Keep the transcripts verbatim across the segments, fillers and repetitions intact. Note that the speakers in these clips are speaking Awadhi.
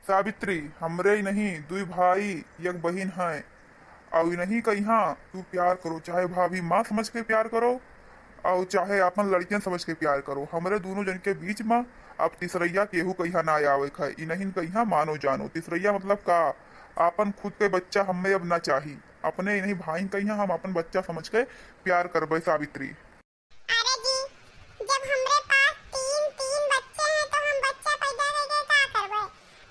सावित्री, हमरे इनहीं दुई भाई, एक बहिन हैं, अउ इनहीं कइहाँ तू प्यार करो, चाहे भाभी माँ समझ के प्यार करो, अउ चाहे आपन लड़कियन समझ के प्यार करो। हमरे दुनों जन के बीच मा अब तिसरैया केहू कइहाँ ना आवे खाए। इनहीं कइहाँ मानो जानो। तिसरैया मतलब का? आपन खुद के बच्चा हमें अब ना चाही। अपने इनहीं भाई कइहाँ हम आपन बच्चा समझ के प्यार करबे सावित्री। अरे जी, जब हमरे पास तीन, तीन बच्चे हैं तो हम बच्चा पैदा करके का करबे?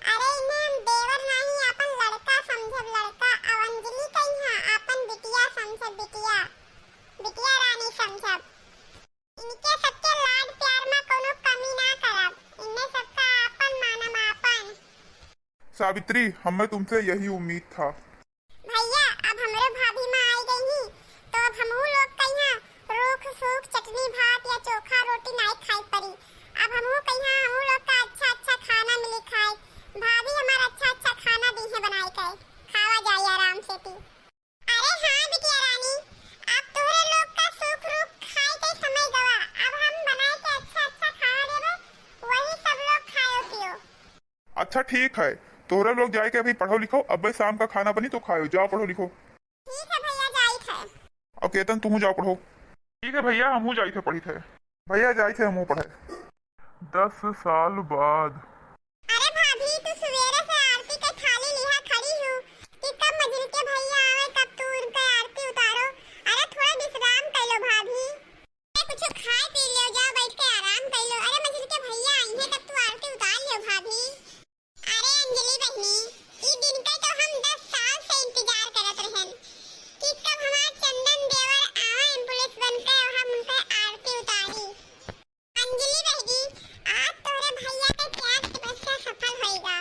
अरे इन्हें हम देवर नाहीं, आपन लड़का समझब, लड़का। अउ अंजलि कइहाँ आपन बिटिया समझब, बिटिया, बिटिया रानी समझब। इनके सबके लाड प्यार में कोनो कमी ना करब, इन्हें सबका आपन मानम, आपन। सावित्री, हमें तुमसे यही उम्मीद था। भैया, अब हमरो भाभी माँ आई गई ही, तो अब हमहू लोग कइहाँ रूख सूख चटनी भात या चोखा रोटी नाई खाए पड़ी। अब हमहू कइहाँ हमहू लोग का अच्छा अच्छा खाना मिली खाए। भाभी हमार अच्छा अच्छा खाना दी है बनाए के, खावा जाए आराम से ती। अरे हाँ बिटिया रानी, अब तोहरे लोग का सूख रूख खाए के समय गवा। अब हम बनाए के अच्छा अच्छा खाना देबे, वही सब लोग खाओ पियो। अच्छा ठीक है, तोहरे लोग जाए के अभी पढ़ो लिखो, अबे शाम का खाना बनी तो खाओ, जाओ पढ़ो लिखो। ठीक है भैया, जाइत है। अब केतन तुहू जाओ पढ़ो। ठीक है भैया, हमहू जाइत है पढ़ित है। भैया जाइत है हमहू पढ़े। दस साल बाद। अरे भाभी, तू सुबेरे से आरती के थाली लिहा खड़ी हूँ कि कब मंझिल के भैया आवे, कब तू उनके आरती उतारो। अरे थोड़ा विश्राम कर लो भाभी। अरे कुछ खाए पी लियो, जाओ बैठ के आराम कर लो। अरे मंझिल के भैया आई हैं, तब तू आरती उतार लियो भाभी। अरे अंजलि बहिनी, ई दिन के तो हम दस साल से इंतजार करत रहन कि कब हमार चंदन देवर आवे पुलिस बन के और हम उनके आरती उतारी। अंजलि बहिनी, आज तोहरे भैया के त्याग तपस्या सफल होइगा।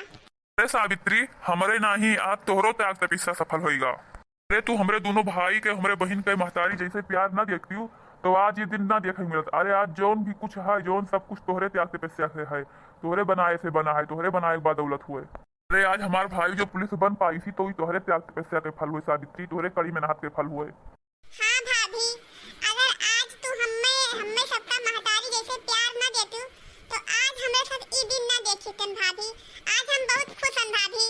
अरे सावित्री, हमरे नाही, आज तोहरो त्याग तपस्या सफल होइगा। अरे तू हमरे दुनों भाई के, हमरे बहिन के महतारी जैसे प्यार ना देखतियो, तो आज ये दिन ना देखे मिलत। अरे आज जौन भी कुछ है, जौन सब कुछ तोहरे त्याग तपस्या से है, तोहरे बनाए से बना है, तोहरे बनाए के बाद दौलत हुए। अरे आज हमार भाई जो पुलिस बन पाई थी, तो ई तोहरे त्याग तपस्या के फल हुए सावित्री, तोहरे कड़ी मेहनत के फल हुए। हाँ भाभी, अगर आज तू हम्मे, हम्मे सबका महतारी जैसे प्यार ना देतू, तो आज हमरे सब ई दिन ना देखितन भाभी। आज हम बहुत खुश हन भाभी।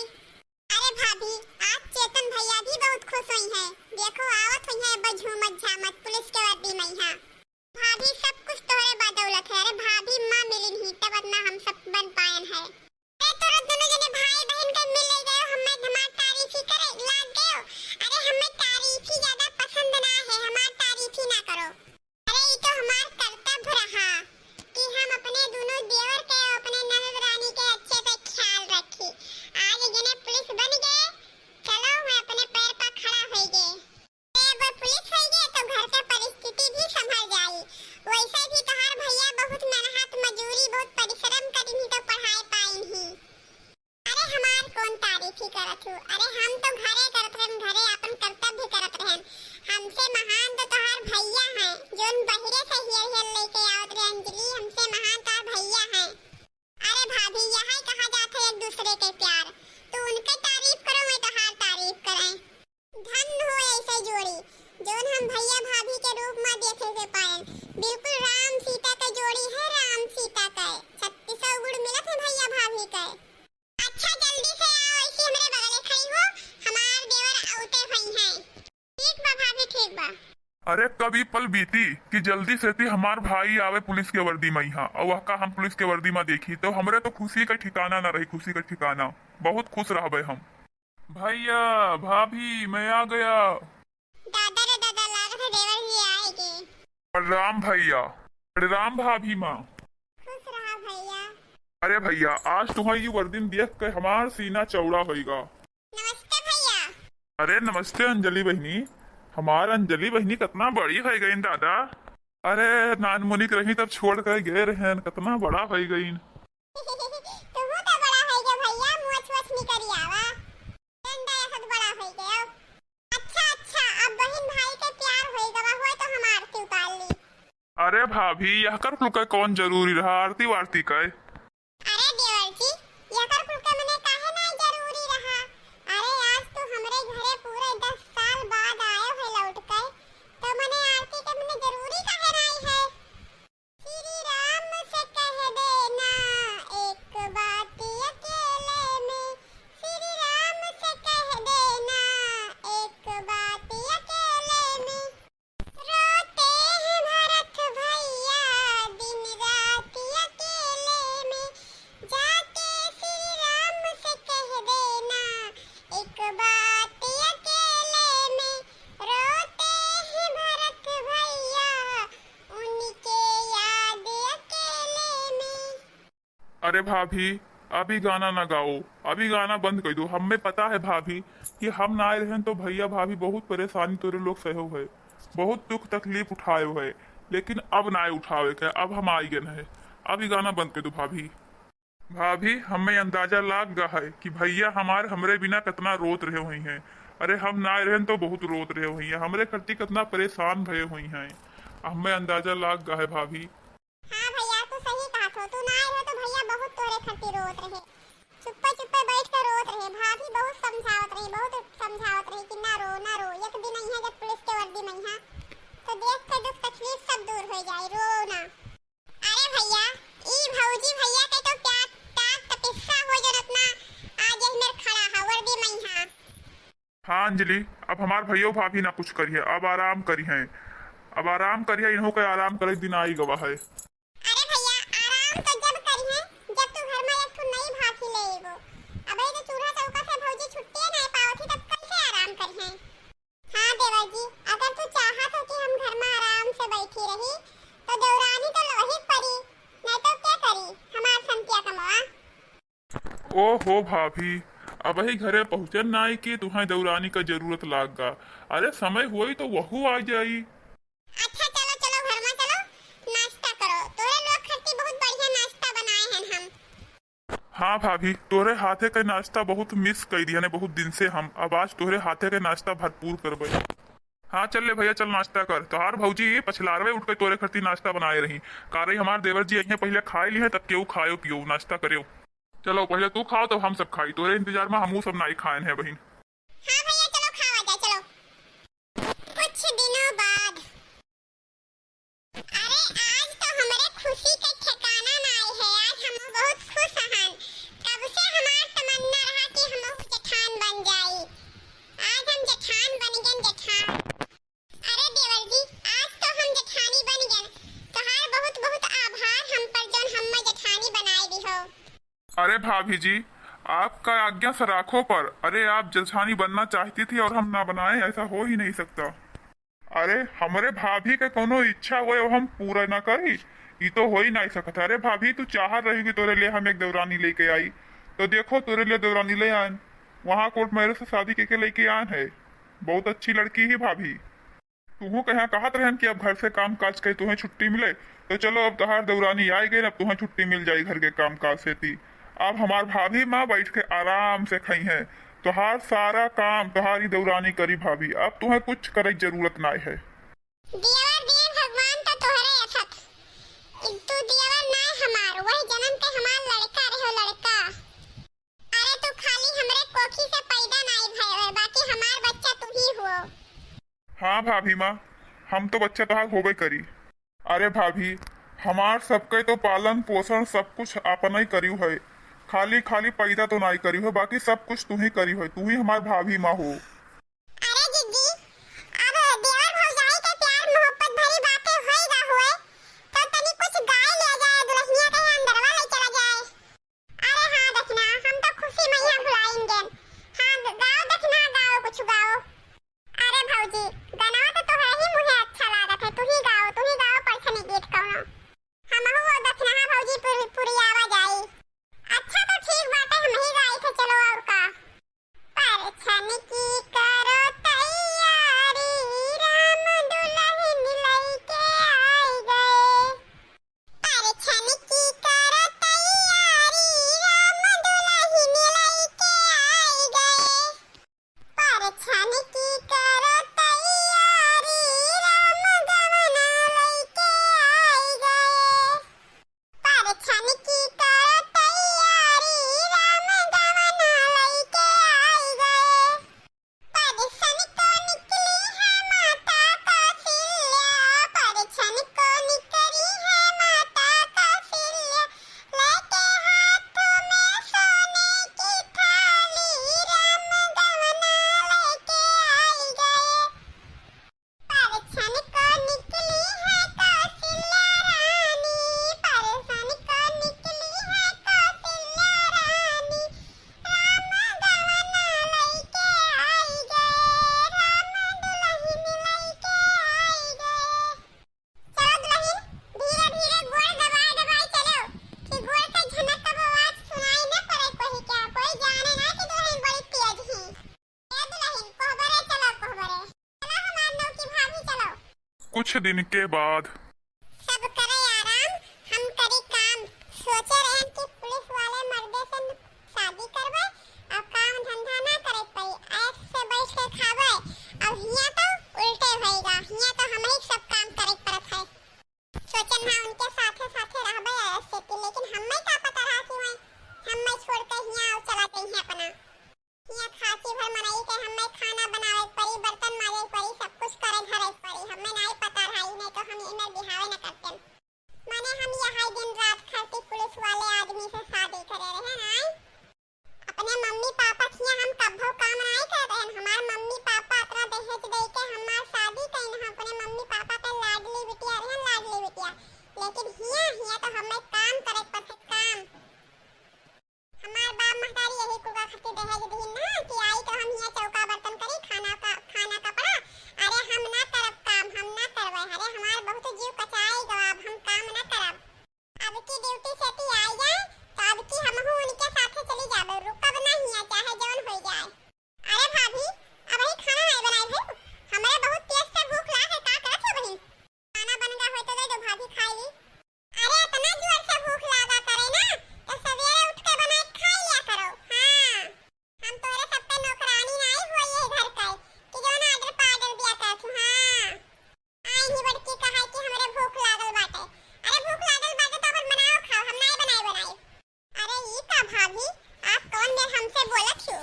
अरे भाभी, आज चेतन भैया भी बहुत खुश होई हैं। देखो, आवत होई हैं अब झूमत झामत पुलिस के वर्दी में यहाँ। भाभी, सब कुछ तोहरे बदौलत है। अरे भाभी, माँ मिलिन ही तब इतना हम सब बन पायन है। अरे तोरा दोनों जने भाई बहन के मिल ले गयो, हमें हमार तारीफ ही करे लाग गयो। अरे हमें तारीफ ही ज्यादा पसंद ना है, हमार तारीफ ही ना करो। अरे, ई तो हमार कर्तव्य रहा कि हम अपने दोनों देवर के, अपने ननद रानी के अच्छे से ख्याल रखी। आज जने पुलिस बन गए, चलो, मैं अपने पैर पर खड़ा होई गए। ए, अब पुलिस होई गए तो घर के परिस्थिति भी संभल जाई। वैसे भी तोहार भैया बहुत मेहनत मजूरी, बहुत परिश्रम करिन ही तो पढ़ाई पाइन ही। अरे हमार कौन तारीफ ही करत हूँ? अरे हम तो घरे करत रहन, घरे अपन कर्तव्य करत रहन। हमसे महान तो तोहार भैया हैं, जोन बहिरे से हियर हियर लेके आवत रहे अंजलि, हमसे महान तोहार भैया हैं। अरे भाभी, यही कहा जात है एक दूसरे के प्यार। तू उनके तारीफ करो, मैं तोहार तारीफ करें। धन्य हो ऐसे जोड़ी, जोन हम भैया भाभी के रूप में देखे के पाएन। बिल्कुल राम सीता के जोड़ी है, राम सीता के। छत्तीसों गुण मिलत है भैया भाभी के। अच्छा, जल्दी से आओ, ऐसे हमरे बगले खड़ी हो, हमार देवर औते भई हैं। ठीक बा भाभी, ठीक बा। अरे, कब ई पल बीती कि जल्दी से ती हमार भाई आवे पुलिस के वर्दी में यहाँ, और वह का हम पुलिस के वर्दी में देखी, तो हमरे तो खुशी का ठिकाना ना रही, खुशी का ठिकाना। बहुत खुश रहबे हम। भैया, भाभी, मैं आ गया। दादा रे दादा, लागत है देवर जी आए गे। प्रणाम भैया। प्रणाम भाभी माँ। खुश रहा भैया। अरे भैया, आज तुम्हारी ये वर्दी देख के हमार सीना चौड़ा होइगा। नमस्ते भैया। अरे नमस्ते अंजलि बहिनी, हमार अंजलि बहिनी कितना बड़ी होइ गईन दादा। अरे नानमुनिक रही तब छोड़ के गए रहन, कितना बड़ा होइ गईन। तुहू तो बड़ा होइ गया भैया, मुछ वछ निकरी आवा। डंडा ऐसा तो बड़ा होइ गया। अच्छा अच्छा, अब बहिन भाई के प्यार होइ गवा होय तो हम आरती उतार ली। अरे भाभी, यहकर कुल का कौन जरूरी रहा आरती वारती का? अरे देवर जी, यहकर कुल का मने काहे ना जरूरी रहा? अरे आज तू हमरे घरे पूरे दस साल बाद आयो है लौट के, तो मने आरती के मने जरूरी काहे ना है? श्री राम से कह देना एक बात अकेले में, अरे भाभी, अभी गाना ना गाओ, अभी गाना बंद कर दो। हमें पता है भाभी कि हम ना आए रहेन तो भैया भाभी बहुत परेशानी तोरे लोग सहे है, बहुत दुख तकलीफ उठाए है, लेकिन अब ना उठावे के, अब हम आई गए हैं। अभी गाना बंद कर दो भाभी। भाभी, हमें अंदाजा लाग गा है कि भैया हमार हमरे बिना कितना रोत रहे हुई हैं। अरे हम ना आए रहेन तो बहुत रोत रहे हुई हैं, हमरे खरती कितना परेशान भये हुई हैं। हमें अंदाजा लाग गा है भाभी। हाँ भैया, तू सही कहत हो, तू ना आए हो तो भैया बहुत तोरे खातिर रोत रहे, चुप्पे चुप्पे बैठ के रोत रहे। भाभी बहुत समझावत रही, बहुत समझावत रही कि ना रो, ना रो। एक दिन अइहा जब पुलिस के वर्दी में अइहा, तो देख के दुख तकलीफ सब दूर हो जाए, रो ना। अरे भैया, ई भौजी भैया के तो प्यार, त्याग तपस्या हो जन अपना आज एहमेर खड़ा है वर्दी में अइहा। हाँ अंजलि, अब हमार भैयो भाभी ना कुछ करिहे, अब आराम करिहे, अब आराम करिहे, इन्हों के आराम करे दिन आई गवा है। अरे भैया, आराम तो जब करिहे, जब तू घर में एक ठो नई भाभी ले अइबो। अबे तो चूल्हा चौका से भौजी छुट्टिए नहीं पावत ही, तब कैसे आराम करिहे? हाँ देवर जी, अगर तू चाहत हो कि हम घर में आराम से बैठी रही, तो देवरानी तो लवही परी, नहीं तो के करी हमार संतिया कमवा? ओहो भाभी, अबही घरे पहुँचन नाई कि तुहें देवरानी का जरूरत लाग गा। अरे समय हुई तो वहू आ जाई। अच्छा चलो, चलो घर में चलो, नाश्ता करो। तोरे लोग खातिर बहुत बढ़िया नाश्ता बनाए हैं हम। हाँ भाभी, तोरे हाथे के नाश्ता बहुत मिस कर दिया ने बहुत दिन से हम। अब आज तोरे हाथे के नाश्ता भरपूर करबे। हाँ चल ले भैया, चल नाश्ता कर। तोहार भौजी पछलारवे उठ के तोरे खातिर नाश्ता बनाए रही। का रही हमार देवर जी अइहें, पहिले खाए लिहे, तब केहू खायो पियो, नाश्ता करेउ। चलो, पहिले तू खाओ, तब हम सब खाई। तोरे इंतजार में हमहू सब नाई खाएन है, बहिन। हाँ भैया, चलो खावा जाए, चलो। कुछ दिनों बाद। अरे, आज तो हमरे खुशी के ठिकाना नाई है, आज हम बहुत खुश हन। कब से हमार तमन्ना रहा कि हम जेठान बन जाई। आज हम जेठान बन गए, जेठान। अरे देवर जी, आज तो हम जेठानी बन गए। तोहार बहुत बहुत आभार हम पर, जौन हम्मा जेठानी बनाए दिहो। अरे भाभी जी, आपका आज्ञा सराखों पर। अरे आप जेठानी बनना चाहती थी और हम ना बनाए, ऐसा हो ही नहीं सकता। अरे हमरे भाभी के कोनो इच्छा होए वो हम पूरा ना करी, ई तो हो ही नहीं सकता। अरे भाभी, तू चाहत रही कि तोरे लिए हम एक देवरानी लेके आई, तो देखो तोरे लिए देवरानी ले आएन। वहाँ कोर्ट मैरिज से शादी के, के लेके आएन है, बहुत अच्छी लड़की ही भाभी। तुहूँ कहाँ कहत रहन कि अब घर से काम काज के तुहें छुट्टी मिले, तो चलो अब तोहार देवरानी आइ गई, अब तुहें छुट्टी मिल जाई घर के काम काज से ती। अब हमार भाभी माँ बैठ के आराम से खइहें, तोहार सारा काम तोहारी देवरानी करी भाभी, अब तुहें कुछ करे के जरूरत नाई है। देवर देव भगवान तो तोहरे असत, तू देवर नाई हमार, वही जन्म के हमार लड़का रहो, लड़का। अरे तू खाली हमरे कोखी से पैदा नाई भय है, बाकी हमार बच्चा तू ही हुओ। हाँ भाभी माँ, हम तो बच्चा तोहार होबे करी। अरे भाभी, हमार सबके तो पालन पोषण सब कुछ आपन ही करियो है, खाली खाली पैदा तो नाई करियो है, बाकी सब कुछ तू ही करियो है, तू ही हमार भाभी माँ हो। अरे जिज्जी, अब देवर भौजाई के प्यार मोहब्बत भरी बातें होई गा हुए, तो तनी कुछ गाय ले जाए, दुल्हनिया के अंदरवा ले चला जाए। अरे हाँ दखिना, हम तो खुशी में यहाँ भुलाइन गेन। हाँ ग-, गाओ दखिना, गाओ, कुछ गाओ। अरे भौजी, गनवा तो तोहरे ही मुँहे अच्छा लागत है, तू ही गाओ, तू ही गाओ परछनी गीत कौनो। हमहू वो दखिना भौजी पुर-, पुरियावा जाई। अच्छा तो ठीक बाटे, हम ही गाई थे, चलो और का। परछन की कुछ दिन के बाद। सब करे आराम, हम करी काम। सोचे रहन कि पुलिस वाले मर्दे से शादी करबे और काम धंधा ना करे पड़ी, ऐश से बैठ के खाबे। और हियाँ तो उल्टे होइगा, हियाँ तो हमही सब काम करे पड़त है। सोचन हाँ उनके साथे साथे रहबे ऐश से, लेकिन हमें का पता रहा कि वहीं हमें छोड़ के हियाँ चला जाइए अपना। हियाँ खाँसी भर मनई के हम्मे खाना बनावे के पड़ी, बर्तन माजे के पड़ी, सब कुछ करे धरे के पड़ी। हम्मे नाई पता रहा, ई नहीं तो हम इनर बिहावे न करते। माने हम यहाँ दिन रात खातिर पुलिस वाले आदमी से शादी करे रहे नाई। अपने मम्मी पापा के हियाँ हम कब्बो काम नाई करे रहे। हमार मम्मी पापा अतना दहेज दे के हमार शादी कइन, हम अपने मम्मी पापा के लाडली बिटिया रहे, लाडली बिटिया। लेकिन हियाँ, हियाँ तो हम्मे काम करे के पड़ते, काम। हमार बाप महतारी यही कुल का खातिर दहेज दिहिन ना कि आई तो हम हियाँ चौका बर्तन करी, खाना का, खाना कपड़ा। अरे हम ना करब काम, हम ना करबे। अरे हमार बहुत जीव कचाई गवा, अब हम काम ना करब। अब की ड्यूटी से ती आई जाए तो अब की हमहू उनके साथे चली जाबे, रुकब ना हियाँ चाहे जौन हो जाए। अरे भाभी, अबही खाना नाई बनाई भई, हमरे बहुत तेज से भूख लाग है, का करत हो बहिन? खाना बन गया होय तो दे दो भाभी, खाई ली। अरे इतना जोर से भूख लागा करे ना, तो सवेरे उठ के बना के खा लिया करो। हाँ, हम तोरे सब पे नौकरानी नाई हुई है घर का, कि जो ना ऑर्डर पे ऑर्डर दिया करत हूँ। हाँ, आई ही बड़की कहा कि हमरे भूख लागल बाटे। अरे भूख लागल बाटे तो अपन बनाओ खाओ, हम नाई बनाई बनाई। अरे ई का भाभी, आप कौन मेर हमसे बोलत हो?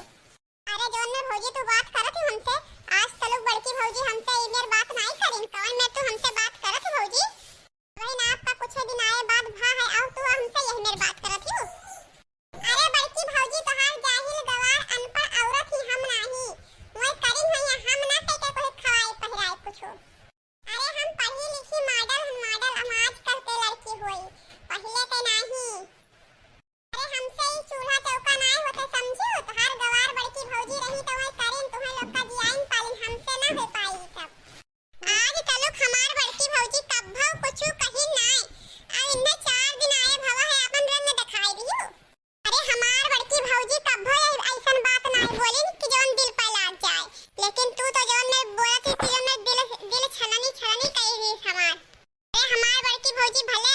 अरे जौन मेर भौजी तू बात करत हो हमसे, आज तलुक बड़की भौजी हमसे ई मेर बात नाई करिन। कौन मेर तू हमसे बात करत हो भौजी? बहिन आपका कुछ दिन आए बाद भा है, और तू हमसे यही मेर बात करत हो? अरे बड़की भौजी तोहार जाहिल गवार अनपढ़ औरत ही हम नाही। मोर करिन है या हम ना कह के कोई खवाए पहिराए कुछो। अरे हम पढ़ी लिखी मॉडल, हम मॉडल, हम आजकल के लड़की होई, पहिले के नाही। अरे हमसे ई चूल्हा चौका नाय होते समझू, तोहार गवार बड़की भौजी रही तो वही करें, तुम्हें लोग का जियाइन पालिन, हमसे ना हो पाई ई सब। आज तलुक हमार बड़की भौजी कब्भो कुछु कही नाय, आ इन्हें चार दिन आए भवा है अपन रंग दिखाई दियो। अरे हमार बड़की भौजी कब्भो ऐ-, ऐसन बात नाय बोलिन कि जौन दिल पे लाग जाए, लेकिन तू तो जौन में बोलत ही कि जौन में दिल, दिल छननी छननी कही ही हमार। अरे हमार बड़की भौजी भले